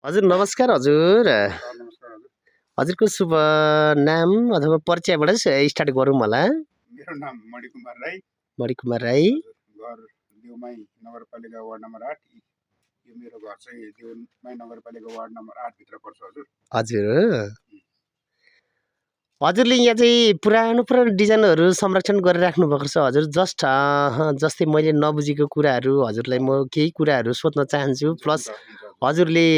हजुर नमस्कार हजुर। नमस्कार हजुर। हजुरको शुभ नाम अथवा परिचयबाट स्टार्ट गरौँ होला। मेरो नाम मणिकुमार राई। मणिकुमार राई। हजुर, घर देउमाई नगरपालिका वार्ड नम्बर 8। यो मेरो घर चाहिँ देउमाई नगरपालिका वार्ड नम्बर 8 भित्र पर्छ हजुर। हजुर हजुरले यहाँ चाहिँ पुरानो डिजाइनहरू संरक्षण गरेर राख्नुभएको छ हजुर। जस्तै मैले नबुझेको कुराहरू हजुरलाई म केही कुराहरू सोध्न चाहन्छु। प्लस हजुरले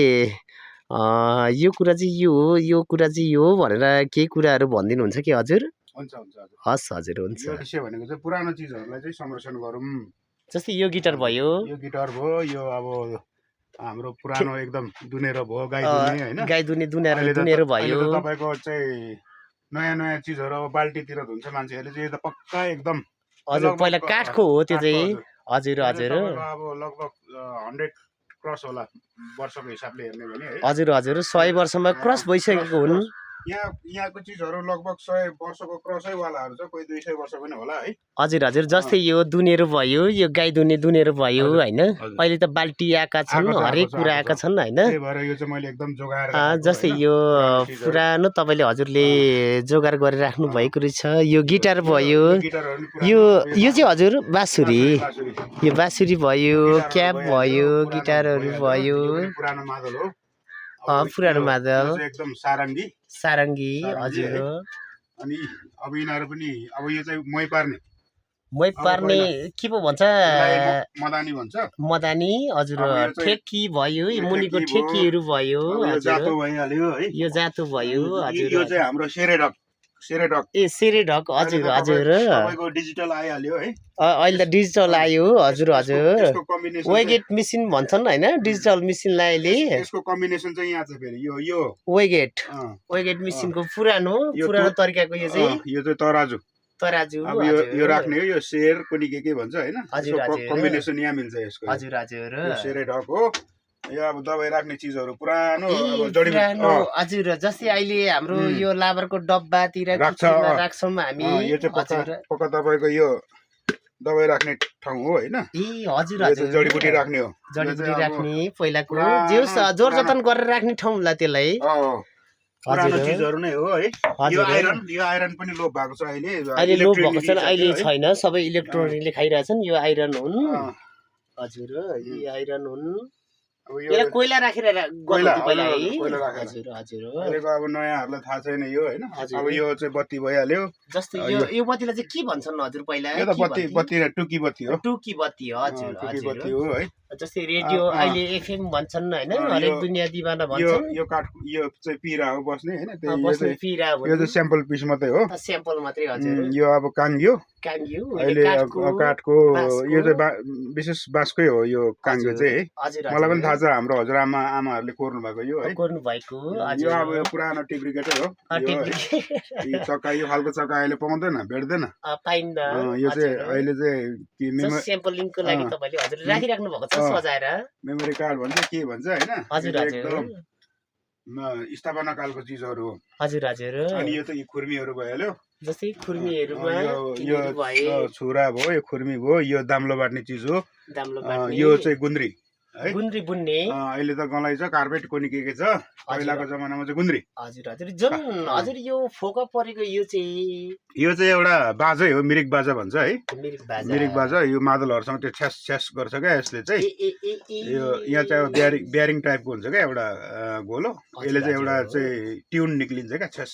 यो कुरा चाहिँ यो हो, यो कुरा चाहिँ यो हो भनेर केही कुराहरू भनिदिनुहुन्छ कि हजुर? हुन्छ हुन्छ हजुर। हस् हजुर हुन्छ। यो विषय भनेको चाहिँ पुरानो चिजहरूलाई चाहिँ संरक्षण गरौँ। जस्तै यो गिटार भयो, यो गिटार भयो, यो अब हाम्रो पुरानो एकदम दुनेरो भयो, गाई दुने हैन। गाई दुने दुनेरो भयो। अहिले त तपाईको चाहिँ नयाँ नयाँ चिजहरू अब बाल्टीतिर धुन्छ मान्छेहरूले चाहिँ यो त पक्का एकदम हजुर पहिला काठको हो त्यो चाहिँ। हजुर हजुर अब लगभग 100 क्रस होला वर्षको हिसाबले हेर्ने भने है। हजुर हजुर 100 वर्षमा क्रस भइसकेको हुन्। यहाँको चिजहरू लगभग 100 वर्षको क्रसै वालाहरू छ, कोही 200 वर्ष पनि होला है। हजुर हजुर जस्तै यो दुनेरो भयो, यो गाई दुनेरो भयो हैन। अहिले त बाल्टी आएका छन्, हरेक कुरा आएका छन् हैन। त्यही भएर यो चाहिँ मैले एकदम जोगाएर राखेको। जस्तै यो पुरानो तपाईले हजुरले जोगार गरेर राख्नु भएको रहेछ। यो गिटार भयो, यो चाहिँ हजुर बाँसुरी। यो बाँसुरी भयो, क्याप भयो, गिटारहरू भयो। पुरानो मादल हो। पुरानो मादल एकदम सारङ्गी हजुर। अनि अब यिनीहरू पनि अब यो चाहिँ मै पार्ने के पो भन्छ, मदानी भन्छ। मदानी हजुर। ठेकी भयो, मुनिको ठेकीहरू भयो। यो जातो भइहाल्यो है। यो जातो भयो हजुर। यो चाहिँ हाम्रो सेरेढक हजुर हजुर। तपाईको डिजिटल आइहाल्यो है। अहिले त डिजिटल आयो हजुर हजुर। यसको कम्बिनेसन वेगेट मेसिन भन्छन् हैन, डिजिटल मेसिनलाई अहिले। यसको कम्बिनेसन चाहिँ यहाँ छ फेरि यो वेगेट मेसिनको पुरानो तरिकाको यो चाहिँ तराजु अब यो राख्ने हो। यो शेर कुनी के भन्छ हैन। यसको कम्बिनेसन यहाँ मिल्छ यसको। हजुर हजुर। यो सेरेढक हो। यो अब दबाई राख्ने चिजहरू पुरानो हजुर। जस्तै अहिले हाम्रो यो लाबरको डब्बातिर राख्छौँ हामी। यो चाहिँ पक्का तपाईको यो दबाई राख्ने ठाउँ हो हैन। हजुर हजुर। जडीबुटी राख्ने हो। जडीबुटी राख्ने पहिलाको जोर जतन गरेर राख्ने ठाउँलाई त्यसलाई। पुरानो चिजहरू नै हो है। यो आइरन पनि लोप भएको छ अहिले लोप भएको छ। अहिले छैन, सबै इलेक्ट्रोनिकले खाइरहेछन्। यो आइरन हुन् हजुर। यो आइरन हुन्। यसलाई कोइला राखेर पहिला है। हजुर हजुर। अहिलेको अब नयाँहरूलाई थाहा छैन यो हैन। अब यो चाहिँ बत्ती भइहाल्यो। जस्तै यो बत्तीलाई चाहिँ के भन्छन् हजुर पहिला? यो त बत्ती टुकी बत्ती हो। टुकी बत्ती हजुर बत्ती हो है। जस्तै रेडियो अहिले एफएम भन्छन् हैन, हरेक दुनिया दिवाना भन्छन्। यो काठ यो चाहिँ पिरा हो बस्ने हैन। बस्ने पिरा हो। यो चाहिँ स्याम्पल पिस मात्रै हो। स्याम्पल मात्रै हजुर। यो अब काङ्ग्यो अहिले काठको यो चाहिँ विशेष बाँसकै हो यो काङ्ग्यो चाहिँ है। मलाई पनि थाहा छ, हाम्रो हजुरआमाहरूले कोर्नु भएको यो है। यो अब यो पुरानो टिप्रिकेटै हो। यो चक्का यो खालको चक्का अहिले पाउँदैन, भेट्दैन, पाइन्न। यो चाहिँ अहिले चाहिँ स्याम्पलिङको लागि तपाईले हजुर राखिराख्नु भएको छ सजाएर। मेमोरी कार्ड भन्छ के भन्छ हैन। हजुर हजुर। स्थापना कालको चिजहरू हो। हजुर हजुर। अनि यो त खुर्मीहरू भइहाल्यो। जस्तै खुर्मीहरूमा यो छुरा भयो, यो खुर्मी भयो, यो दाम्लो बाट्ने चिज हो। यो चाहिँ गुन्द्री है। गुन्द्री बुन्ने। अहिले त गलाइ छ, कार्पेट कोनी के छ। पहिलाको जमानामा चाहिँ गुन्द्री। हजुर हजुर। जुन हजुर यो फोका परेको यो चाहिँ एउटा बाजै हो, मिरिक बाजा भन्छ है। मिरिक बाजा यो मादलहरूसँग त्यो छ्यास छ्यास गर्छ क्या यसले चाहिँ। यो यहाँ चाहिँ ब्यारिङ टाइपको हुन्छ क्या एउटा गोलो। यसले चाहिँ एउटा चाहिँ ट्युन निक्लिन्छ क्या छ्यास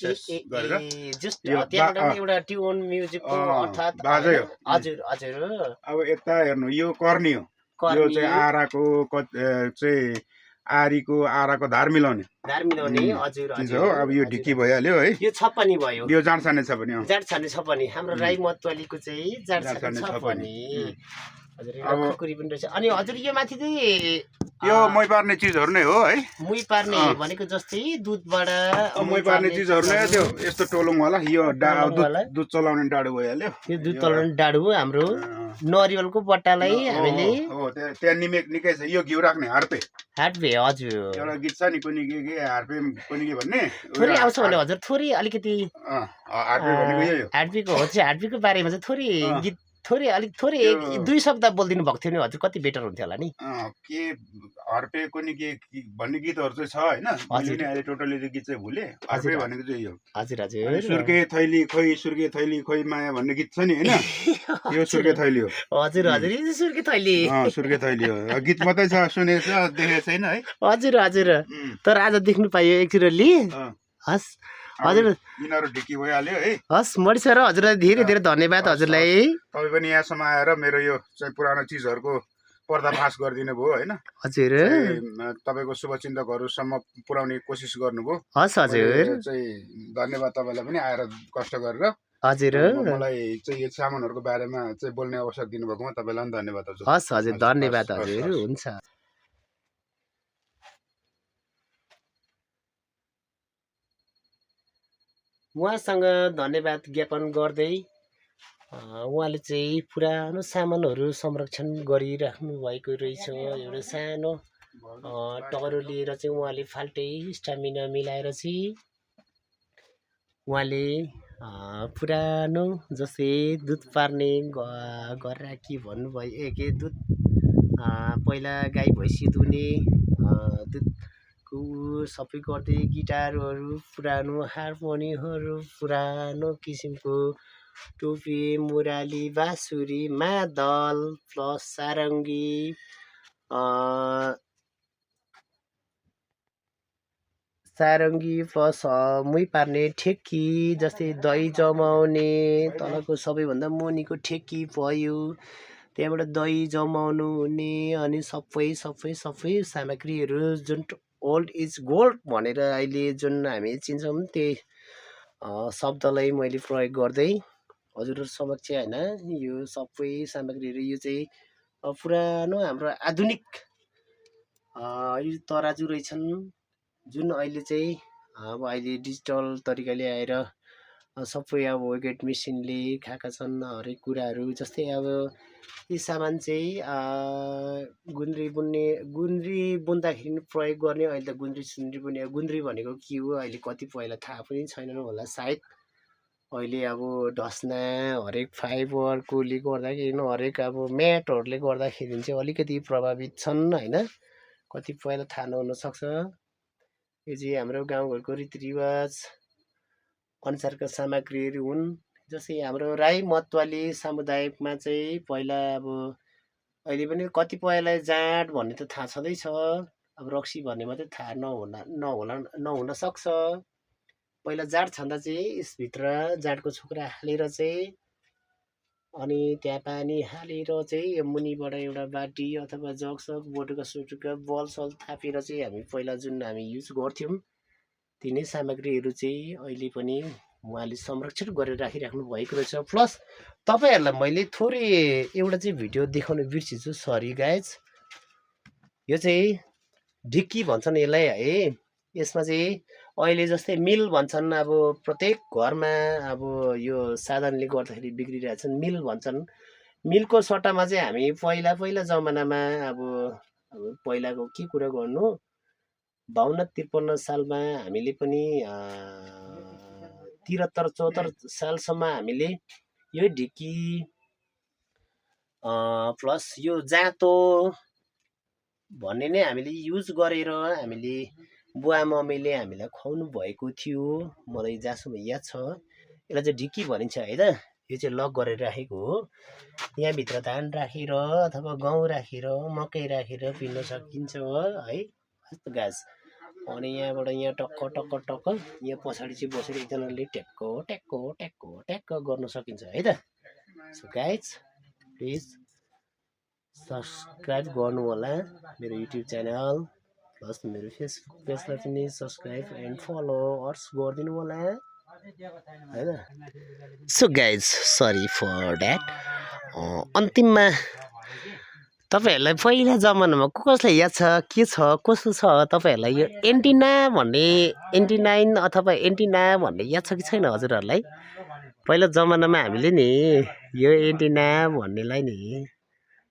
छ्यास गरेर। एउटा ट्युन म्युजिकको अर्थात् बाजै हो। हजुर हजुर। अब यता हेर्नु यो कर्नी हो। यो चाहिँ आराको चाहिँ आराको धार मिलाउने हजुर चिज हो। अब यो ढिकी भइहाल्यो है। यो छप्पनी भयो। यो जाँड छाने छपनी हाम्रो राई मतवालीको चाहिँ जाँड छाने छपनी हजुर। यो खुकुरी पनि रहेछ। अनि हजुर यो माथि चाहिँ यो मै पार्ने चिजहरू नै हो है। मै पार्ने भनेको जस्तै दुधबाट मै पार्ने चिजहरू नै त्यो यस्तो टोलुङ वाला। यो दुध चलाउने डाडु भइहाल्यो। यो दुध चलाउने डाडु हाम्रो नरिवलको बट्टालाई हामीले त्यहाँ निकै छ। यो घिउ राख्ने हार्पे हजुर। एउटा गीत छ नि कुनी के हार्पे कुनी के भन्ने थोरै आउँछ भने हजुर थोरै अलिकति हार्पे भनेको यही हो। हार्पीको बारेमा चाहिँ थोरै गीत थोरै अलिक थोरै त्यो- 2 शब्द बोलिदिनु भएको थियो नि हजुर कति बेटर हुन्थ्यो होला नि के हर्पेको नि के भन्ने गीतहरू चाहिँ छ होइन मैले नि अहिले टोटली त्यो गीत चाहिँ भुलेँ हर्पे भनेको चाहिँ यो हजुर अनि हजुर सुर्के थैली खोइ माया भन्ने गीत छ नि होइन यो सुर्के थैली हो हजुर हजुर यो सुर्के थैली सुर्के थैली हो गीत मात्रै छ सुनेको छ देखेको छैन है हजुर हजुर तर आज देख्नु पाइयो एकचोटि हस् हजुर यिनीहरू ढिकी भइहाल्यो है हस् मणि सर हजुरलाई धेरै धेरै धन्यवाद हजुरलाई तपाईँ पनि यहाँसम्म आएर मेरो यो चाहिँ पुरानो चिजहरूको पर्दाफास गरिदिनु भयो होइन हजुर तपाईँको शुभचिन्तकहरूसम्म पुर्याउने कोसिस गर्नुभयो हस् हजुर चाहिँ धन्यवाद तपाईँलाई पनि आएर कष्ट गरेर हजुर मलाई चाहिँ यो सामानहरूको बारेमा चाहिँ बोल्ने अवसर दिनुभएकोमा तपाईँलाई पनि धन्यवाद हजुर हस् हजुर धन्यवाद हजुर हुन्छ उहाँसँग धन्यवाद ज्ञापन गर्दै उहाँले चाहिँ पुरानो सामानहरू संरक्षण गरिराख्नु भएको रहेछ एउटा सानो टगरो लिएर चाहिँ उहाँले फाल्टै स्टामिना मिलाएर चाहिँ उहाँले पुरानो जस्तै दुध पार्ने गरेर के भन्नुभयो के दुध पहिला गाई भैँसी दुने दुधको सबै गर्दै गिटारहरू पुरानो हार्मोनियमहरू पुरानो किसिमको टोपी मुराली बाँसुरी मादल प्लस सारङ्गी प्लस मुही पार्ने ठेक्की जस्तै दही जमाउने तलको सबैभन्दा मुनिको ठेक्की भयो त्यहाँबाट दही जमाउनु हुने अनि सबै सामग्रीहरू जुन ओल्ड इज गोल्ड भनेर अहिले जुन हामी चिन्छौँ त्यही शब्दलाई मैले प्रयोग गर्दै हजुरहरू समक्ष होइन यो सबै सामग्रीहरू यो चाहिँ पुरानो हाम्रो आधुनिक यो तराजु रहेछन् जुन अहिले चाहिँ अब अहिले डिजिटल तरिकाले आएर सबै अब वेट मेसिनले खाएका छन् हरेक कुराहरू जस्तै अब यी सामान चाहिँ गुन्द्री बुन्दाखेरि प्रयोग गर्ने अहिले त गुन्द्री सुन्द्री बुने गुन्द्री भनेको के हो अहिले कति पहिला थाहा पनि छैनन् होला सायद अहिले अब ढस्ना हरेक फाइबरकोले गर्दाखेरि हरेक अब म्याटहरूले गर्दाखेरि चाहिँ अलिकति प्रभावित छन् होइन कति पहिला थाहा नहुनसक्छ यो चाहिँ हाम्रो गाउँघरको रीतिरिवाज अनुसारका सामग्रीहरू हुन् जस्तै हाम्रो राई मतवाली समुदायमा चाहिँ पहिला अब अहिले पनि कतिपयलाई जाँड भन्ने त थाहा छँदैछ अब रक्सी भन्ने मात्रै थाहा नहुन सक्छ पहिला जाँड छँदा चाहिँ यसभित्र जाँडको छोक्रा हालेर चाहिँ अनि त्यहाँ पानी हालेर चाहिँ यो मुनिबाट एउटा बाटी अथवा जगसग बोटुका सोटुका बलसल थापेर चाहिँ हामी पहिला जुन हामी युज गर्थ्यौँ तिनै सामग्रीहरू चाहिँ अहिले पनि उहाँले संरक्षण गरेर राखिराख्नु भएको रहेछ प्लस तपाईँहरूलाई मैले थोरै एउटा चाहिँ भिडियो देखाउन बिर्सिन्छु सरी गाइज यो चाहिँ ढिक्की भन्छन् यसलाई है यसमा चाहिँ अहिले जस्तै मिल भन्छन् अब प्रत्येक घरमा अब यो साधनले गर्दाखेरि बिग्रिरहेछन् मिल भन्छन् मिलको सट्टामा चाहिँ हामी पहिला जमानामा अब पहिलाको के कुरा गर्नु 52-53 सालमा हामीले पनि 73-74 सालसम्म हामीले यो ढिकी प्लस यो जाँतो भन्ने नै हामीले युज गरेर हामीले बुवा मम्मीले हामीलाई खुवाउनु भएको थियो मलाई जहाँसम्म याद छ यसलाई चाहिँ ढिकी भनिन्छ है त यो चाहिँ लक गरेर राखेको हो यहाँभित्र धान राखेर अथवा गहुँ राखेर मकै राखेर पिल्न सकिन्छ है गाछ अनि यहाँबाट यहाँ टक्क टक्क टक्क यहाँ पछाडि चाहिँ बसेर एकजनाले ट्याक्क ट्याक्क ट्याक्क ट्याक्क गर्न सकिन्छ है त सो गाइज प्लिज सब्सक्राइब गर्नु होला मेरो युट्युब च्यानल प्लस मेरो फेसबुक पेजलाई पनि सब्सक्राइब एन्ड फलोअर्स गरिदिनु होला है त so guys sorry for that अन्तिममा तपाईहरूलाई पहिला जमानामा कसलाई याद छ के छ कस्तो छ तपाईहरूलाई यो एन्टिना भन्ने 89 अथवा एन्टिना भन्ने याद छ कि छैन हजुरहरूलाई पहिला जमानामा हामीले नि यो एन्टिना भन्नेलाई नि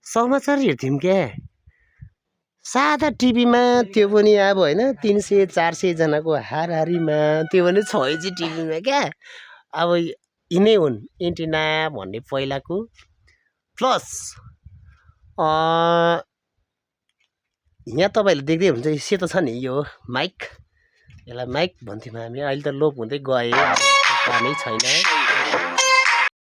समाचार हेर्थ्यौँ क्या सादा टिभीमा त्यो पनि अब होइन 300-400 जनाको हाराहारीमा त्यो पनि 6 इन्ची टिभीमा क्या अब यिनै हुन् एन्टिना भन्ने पहिलाको प्लस यहाँ तपाईँहरूले देख्दै हुन्छ यो सेतो छ नि यो माइक यसलाई माइक भन्थ्यौँ हामी अहिले त लोप हुँदै गए कामै छैन